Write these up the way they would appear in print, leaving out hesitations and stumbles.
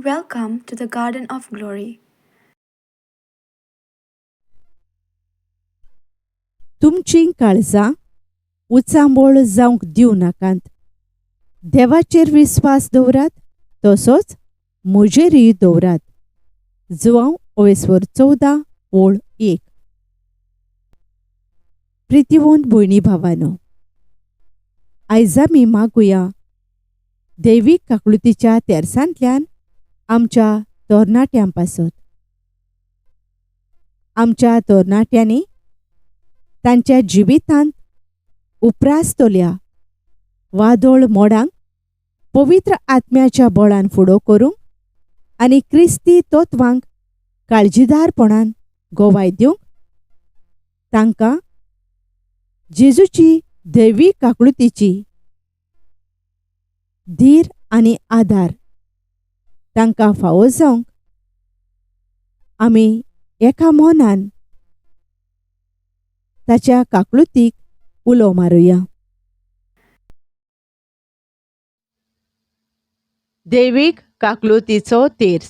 Welcome to the Garden of Glory. तुमचीं काळजां उचांबळ जावंक दिवं नाकात. देवाचेर विस्वास दवरात तसोच म्हजेरूय दवरात. जुवांव ओवेस्वर 14:1. प्रितीवंत भयणी भावानो, आयज आमी मागुया दैवीक काकळुतीच्या तेरसांतल्यान आमच्या तरणाट्यां पासत. आमच्या तरणाट्यांनी तांच्या जिवितांत उप्रासतल्या वादळ मोडांक पवित्र आत्म्याच्या बळान फुडो करूंक आनी क्रिस्ती तत्वांक काळजीदारपणान गोवाय दिवंक तांकां जेजूची दैवी काकळुतीची धीर आनी आदार तांकां फावो जावंक आमी एका मनान ताच्या काकळुतीक उलो मारुया. दैवीक काकलुतीचो तेर्स.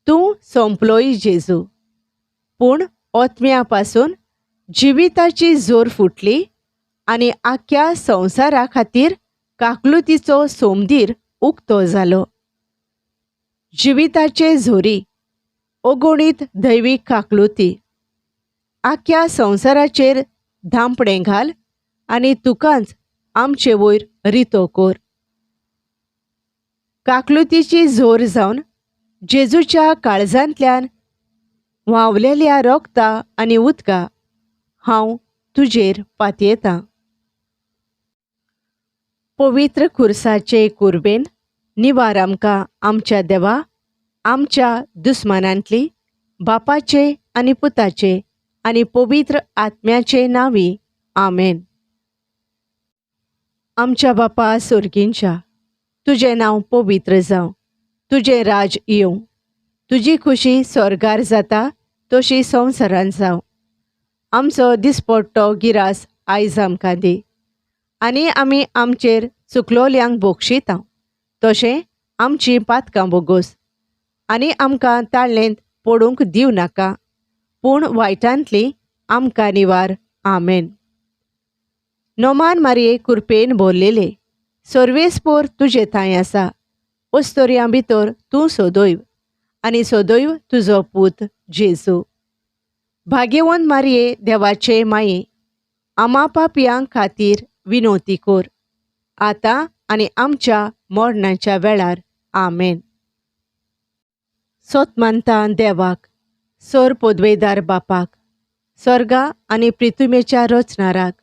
तूं सोंपलोय जेजू, पूण ओत्म्या पासून जिविताची जोर फुटली आनी आख्या संवसारा खातीर काकलुतीचो सोमदीर उक्तो जालो. जिविताचे झोरी अगणीत दैवीक काकलुती आख्या संवसाराचेर धांपणें घाल आनी तुकाच आमचे वयर रितो कोर. काकलुतीची जोर जावन जेजूच्या काळजांतल्यान व्हांवलेल्या रोगता आनी उदका हांव तुजेर पातयेतां. पवित्र खुर्साचे कुर्बेन निवार आमकां आमच्या देवा, आमच्या दुस्मानांतली, बापाचे आनी पुताचे आनी पवित्र आत्म्याचे नांवी, आमेन. आमच्या बापा सोर्गींच्या, तुजें नांव पवित्र जावं, तुजें राज येवं, तुजी खुशी स्वर्गार जाता तशी संवसारान जावं. आमचो दिसपट्टो गिरास आयज आमकां दी आनी आमी आमचेर चुकलोल्यांक बोगशिता तशें आमचीं पातकां बोगोस आनी आमकां ताळ्ळेंत पडूंक दिवं नाका, पूण वायटांतली आमकां निवार, आमेन. नोमान मारये कुरपेन भरलेले सर्वेस्पोर तुजे थांय आसा, अस्तोरयां भितर तूं सदैव आनी सदैव तुजो पूत जेजू. भाग्यवंत मारये देवाचे माये, आमा पापयां खातीर विनोती कोर, आतां आनी आमच्या मरणाच्या वेळार, आमेन. सोत मानता देवाक, सोर पदवेदार बापाक, स्वर्गा आनी प्रितुमेच्या रचणाराक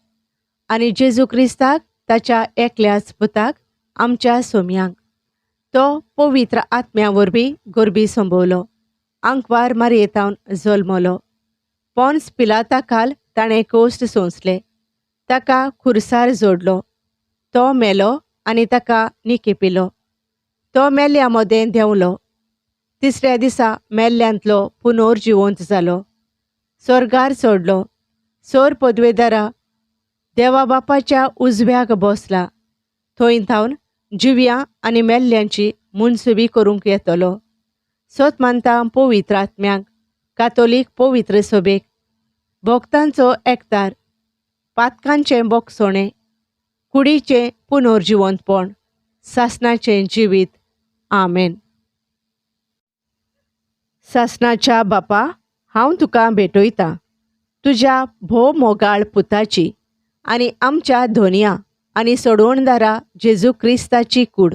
आनी जेजू क्रिस्ताक ताच्या एकल्याच पुताक आमच्या सोम्यांक, तो पवित्र आत्म्या वरवीं गोरबी संभवलो, आंकवार मारयेतावन जल्मलो, पोन्स पिलाता खाल ताणें कोश्ट सोंसले, ताका खुर्सार जोडलो, तो मेलो आनी ताका निकेपिलो, तो मेल्या मदें देंवलो, तिसऱ्या दिसा मेल्ल्यांतलो पुनर्जिवंत जालो, स्वर्गार चडलो, सोर पदवेदारा देवा बापाच्या उजव्याक बसला, थंय थावन जिव्या आनी मेल्ल्यांची मुनसुबी करूंक येतलो. सोत मानता पवित्र आत्म्याक, कातोलीक पवित्र सभेक, भक्तांचो एकतार, पातकांचें बोगसोणें, कुडीचें पुनर्जिवंतपण, सासणाचें जिवीत, आमेन. सासणाच्या बापा, हांव तुका भेटयतां तुज्या भोव मोगाळ पुताची आनी आमच्या धोनया आनी सोडवणदारा जेजू क्रिस्ताची कूड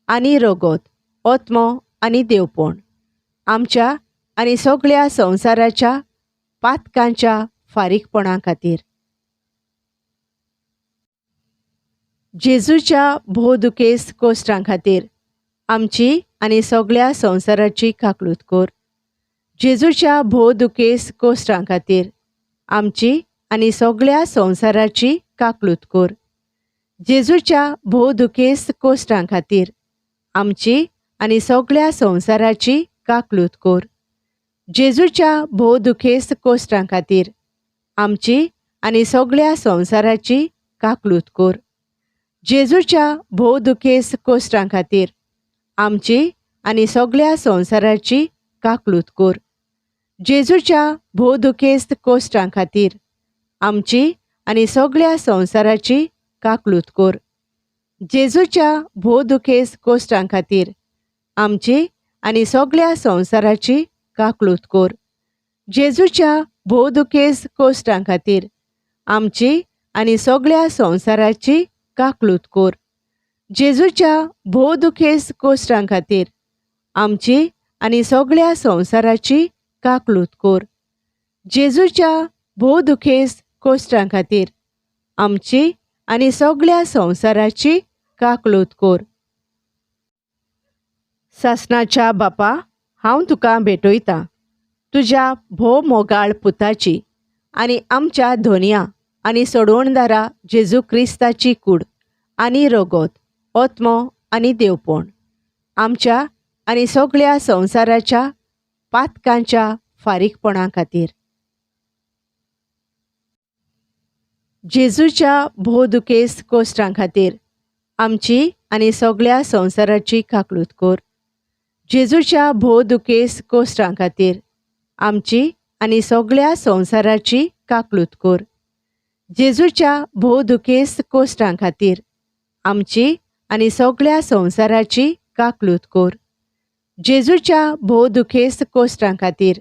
आनी रगत, ओत्मो आनी देवपण, आमच्या आनी सगळ्या संवसाराच्या पातकांच्या फारीकपणा खातीर. जेजूच्या भोव दुखेस्त कोश्टां खातीर आमची आनी सगळ्या संवसाराची काकळूत कोर. जेजूच्या भोव दुखेस्त कोश्टां खातीर आमची आनी सगळ्या संवसाराची काकळूत कोर. जेजूच्या भोव दुखेस्त कोश्टां खातीर आमची आनी सगळ्या संवसाराची काकळूत कोर. जेजूच्या भोव दुखेस्त कोश्टां खातीर आमची आनी सगळ्या संवसाराची काकळूत कोर. जेजूच्या भोव दुखेस्त कोश्टां खातीर आमची आनी सगळ्या संवसाराची काकलूत कर. जेजूच्या भोव दुखेस्त कोश्टां खातीर आमची आनी सगळ्या संवसाराची काकलूत कर. जेजूच्या भोव दुखेस्त कोश्टां खातीर आमची आनी सगळ्या संवसाराची काकलूत कर. जेजूच्या भोव दुखेस्त कोश्टां खातीर आमची आनी सगळ्या संवसाराची काकलूत कर. जेजूच्या भोव दुखेस्त कोश्टां खातीर आमची आनी सगळ्या संवसाराची काकलूत कर. जेजूच्या भोव दुखेस्त कोश्टां खातीर आमची आनी सगळ्या संवसाराची काकलूत कर. सासणाच्या बापा, हांव तुका भेटयतां तुज्या भोव मोगाळ पुताची आनी आमच्या धोनया आनी सोडवणदारा जेजू क्रिस्ताची कूड आनी रगत, आत्मो आनी देवपण आमच्या आनी सगळ्या संवसाराच्या पातकांच्या फारीकपणा खातीर. जेजूच्या भोव दुखेस्त कोश्टां खातीर आमची आनी सगळ्या संवसाराची काकलूत कर. जेजूच्या भोव दुखेस्त कोश्टां खातीर आमची आनी सगळ्या संवसाराची काकलूत कर. जेजूच्या भोव दुखेस्त कोश्टां खातीर आमची आनी सगळ्या संवसाराची काकलूत कर. जेजूच्या भोव दुखेस्त कोश्टां खातीर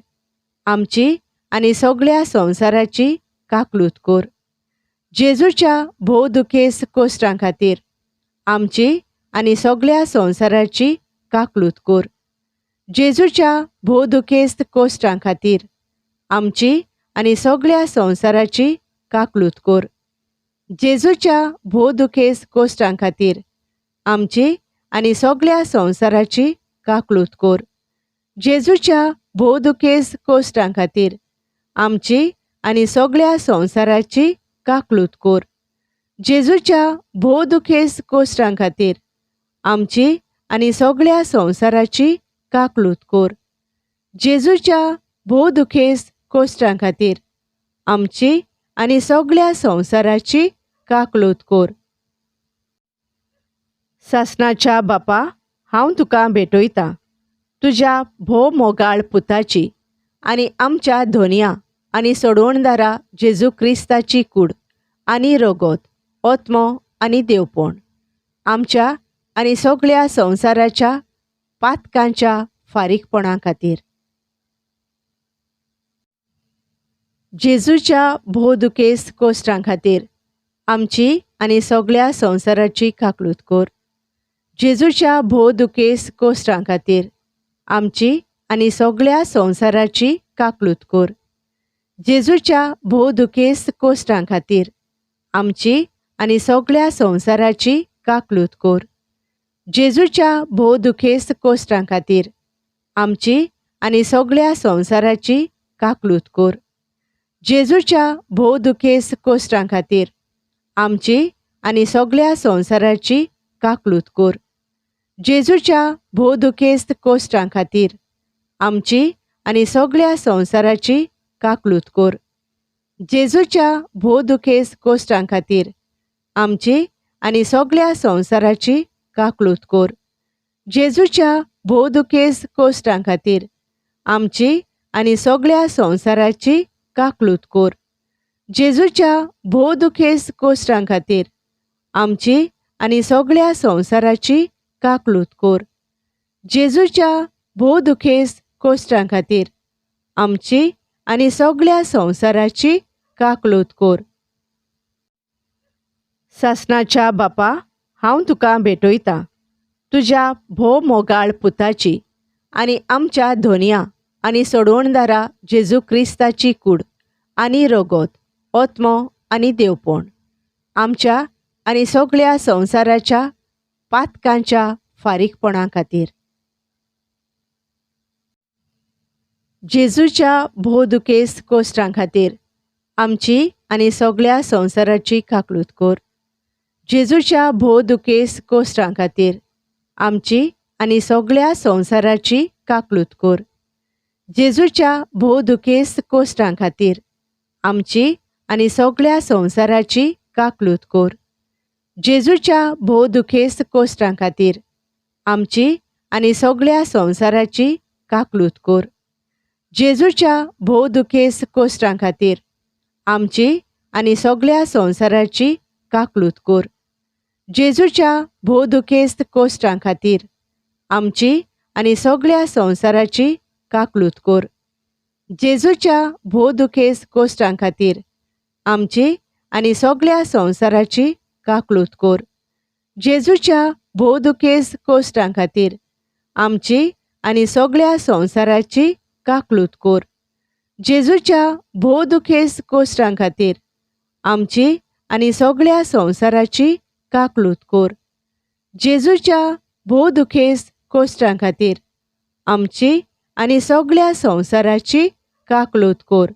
आमची आनी सगळ्या संवसाराची काकलूत कर. जेजूच्या भोव दुखेस्त कोश्टां खातीर आमची आनी सगळ्या संवसाराची काकलूत कर. जेजूच्या भोव दुखेस्त कोश्टां खातीर आमची आनी सगळ्या संवसाराची काकलूत कर. जेजूच्या भोव दुखेस्त कोश्टां खातीर आमची आनी सगळ्या संवसाराची काकलूत कर. जेजूच्या भोव दुखेस्त कोश्टां खातीर आमची आनी सगळ्या संवसाराची काकलूत कर. जेजूच्या भोव दुखेस्त कोश्टां खातीर आमची आनी सगळ्या संवसाराची काकलूत कर. जेजूच्या भोव दुखेस्त कोश्टां खातीर आमची आनी सगळ्या संवसाराची काकलूत कर. सासणाच्या बापा, हांव तुका भेटयतां तुज्या भोव मोगाळ पुताची आनी आमच्या धोनया आनी सोडवणदारा जेजू क्रिस्ताची कूड आनी रगत, आत्मो आनी देवपण आमच्या आनी सगळ्या संवसाराच्या पातकांच्या फारीकपणा खातीर. जेजूच्या भोव दुखेस्त कोश्टां खातीर आमची आनी सगळ्या संवसाराची काकलूत कर. जेजूच्या भोव दुखेस्त कोश्टां खातीर आमची आनी सगळ्या संवसाराची काकलूत कर. जेजूच्या भोव दुखेस्त कोश्टां खातीर आमची आनी सगळ्या संवसाराची काकलूत कर. जेजूच्या भोव दुखेस्त कोश्टां खातीर आमची आनी सगळ्या संवसाराची काकलूत कर. जेजूच्या भोव दुखेस्त कोश्टां खातीर आमची आनी सगळ्या संवसाराची काकलूत कर. जेजूच्या भोव दुखेस्त कोश्टां खातीर आमची आनी सगळ्या संवसाराची काकलूत कर. जेजूच्या भोव दुखेस्त कोश्टां खातीर आमची आनी सगळ्या संवसाराची काकलूत कर. जेजूच्या भोव दुखेस्त कोश्टां खातीर आमची आनी सगळ्या संवसाराची काकलूत कर. जेजूच्या भोव दुखेस्त कोश्टां खातीर आमची आनी सगळ्या संवसाराची काकलूत कर. जेजूच्या भोव दुखेस्त कोश्टां खातीर आमची आनी सगळ्या संवसाराची काकलूत कर. सासणाच्या बापा, हांव तुका भेटयतां तुज्या भोव मोगाळ पुताची आनी आमच्या धोनया आनी सोडवणदारा जेजू क्रिस्ताची कूड आनी रगत, आत्मो आनी देवपण आमच्या आनी सगळ्या संवसाराच्या पातकांच्या फारीकपणा खातीर. जेजूच्या भोव दुखेस्त कोश्टां खातीर आमची आनी सगळ्या संवसाराची काकलूत कर. जेजूच्या भोव दुखेस्त कोश्टां खातीर आमची आनी सगळ्या संवसाराची काकलूत कर. जेजूच्या भोव दुखेस्त कोश्टां खातीर आमची आनी सगळ्या संवसाराची काकलूत कर. जेजूच्या भोव दुखेस्त कोश्टां खातीर आमची आनी सगळ्या संवसाराची काकलूत कोर. जेजूच्या भोव दुखेस्त कोश्टां खातीर आमची आनी सगळ्या संवसाराची काकलूत कोर. जेजूच्या भोव दुखेस्त कोश्टां खातीर आमची आनी सगळ्या संवसाराची काकलूत कोर. जेजूच्या भोव दुखेस्त कोश्टां खातीर आमची आनी सगळ्या संवसाराची काकलूत कोर. जेजूच्या भोव दुखेस्त कोश्टां खातीर आमची आनी सगळ्या संवसाराची काकलूत कोर. जेजूच्या भोव दुखेस्त कोश्टां खातीर आमची आनी सगळ्या संवसाराची काकलूत कोर. जेजूच्या भोव दुखेस्त कोश्टां खातीर आमची आनी सगळ्या संवसाराची काकलूत कोर.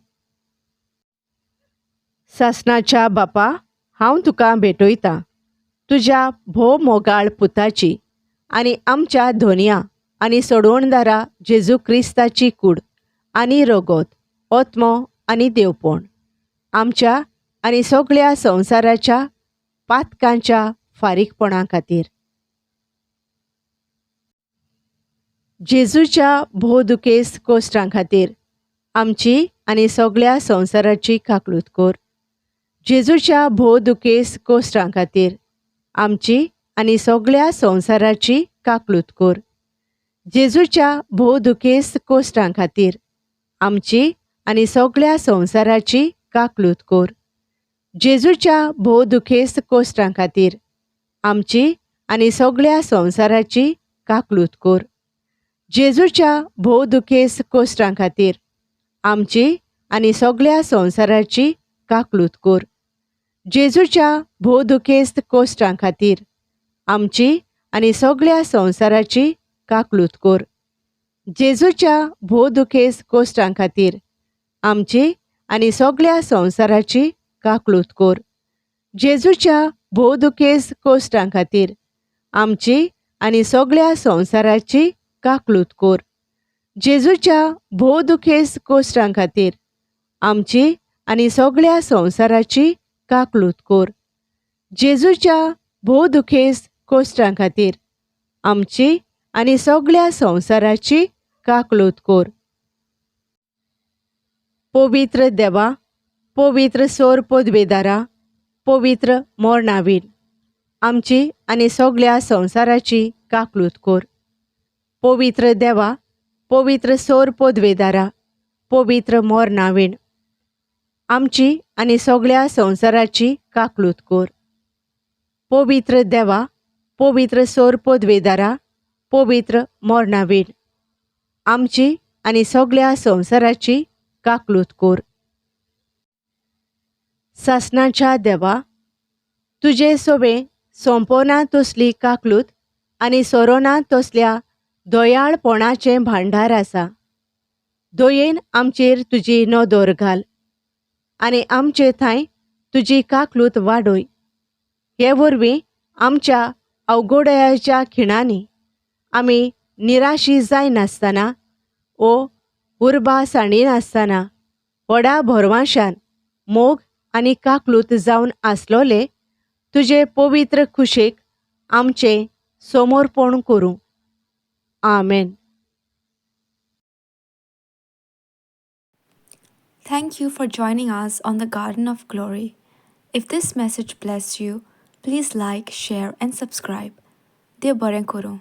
सासणाच्या बापा, हांव तुका भेटयतां तुज्या भोव मोगाळ पुताची आनी आमच्या धोनया आनी सोडवणदारा जेजू क्रिस्ताची कूड आनी रगत, आत्मो आनी देवपण आमच्या आनी सगळ्या संवसाराच्या पातकांच्या फारीकपणा खातीर. जेजूच्या भोव दुखेस्त कोश्टां खातीर आमची आनी सगळ्या संवसाराची काकलूत कोर. जेजूच्या भोव दुखेस्त कोश्टां खातीर आमची आनी सगळ्या संवसाराची काकलूत कोर. जेजूच्या भोव दुखेस्त कोश्टां खातीर आमची आनी सगळ्या संवसाराची काकलूत कोर. जेजूच्या भोव दुखेस्त कोश्टां खातीर आमची आनी सगळ्या संवसाराची काकलूत कोर. जेजूच्या भोव दुखेस्त कोश्टां खातीर आमची आनी सगळ्या संवसाराची काकलूत कोर. जेजूच्या भोव दुखेस्त कोश्टां खातीर आमची आनी सगळ्या संवसाराची काकलूत कोर. जेजूच्या भोव दुखेस्त कोश्टां खातीर आमची आनी सगळ्या संवसाराची काकलूत कोर. जेजूच्या भोव दुखेस्त कोश्टां खातीर आमची आनी सगळ्या संवसाराची काकलूत कोर. जेजूच्या भोव दुखेस्त कोश्टां खातीर आमची आनी सगळ्या संवसाराची काकलूत कोर. जेजूच्या भोव दुखेस्त कोश्टां खातीर आमची आनी सगळ्या संवसाराची काकलूत कोर. पवित्र देवा, पवित्र सोर पदवेदारा, पवित्र मोरणावीर आमची आनी सगळ्या संवसाराची काकलूत कोर. पवित्र देवा, पवित्र सोर पदवेदारा, पवित्र मोरणावीण आमची आनी सगळ्या संवसाराची काकलूत कोर. पवित्र देवा, पवित्र सोर पदवेदारा, पवित्र मोरणावीण आमची आनी सगळ्या संवसाराची काकलूत कोर. सासणाच्या देवा, तुजे सोबे सोंपोना तसली काकलूत आनी सोरोना तसल्या दयाळपणाचें भांडार आसा. दयेन आमचेर तुजी नदर घाल आनी आमचे थंय तुजी काकलूत वाडय. हे वरवीं आमच्या अवघडयाच्या खिणांनी आमी निराशी जायनासतना ओ उर्बा सांडिनासतना व्हडा भरवांशान मोग आनी काकलूत जावन आसलोले तुजे पवित्र खुशेक आमचें समर्पण करूं. आमेन. Thank you for joining us on the Garden of Glory. If this message blessed you, please like, share, and subscribe. देव बरें करूं.